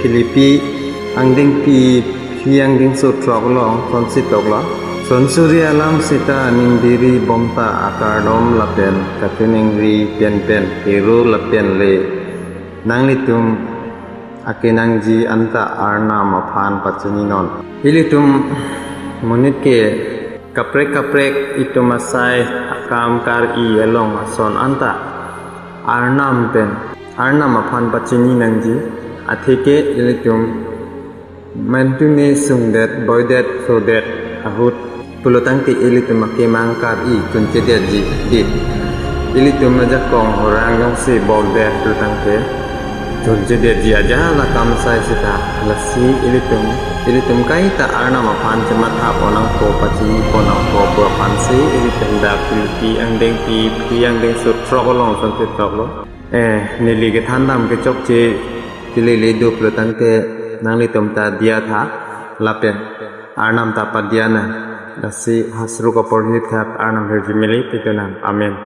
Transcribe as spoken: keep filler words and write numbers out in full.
Philippi angdengpi phli angdengso throk along sonsi toklo. Son suri alam seta ning diri bomta akardom lapen katunengri penpen kero lapen le nanglitum akenangji anta Arnam aphan pachininon. Ilitum monit ke kaprek kaprek itum asai akam kar-i along ason anta Arnam pen Arnam aphan pachini nangji, atheke ilitum mentune sungdet boidet sodet ahut pulotangte ilitum akemang kar-i tunchedetji dei. Ilitum ajakong horang jongsi boldet pulotangte tunchedetji ajahak akam asai seta, lasi ilitum ilitum kaita Arnam aphan chematha ponangpo, pachini ponangpo pu aphansi ilitum dak Philippi angdengpi phli angdengso throk along sonsi toklo. Eh, neli kethandam kechokche kelele do pulotangte nanglitum ta diya tha lapen Arnam ta padiya nang. Lasi hasruk apor hithak Arnam hirjume le pitu nang. Amen.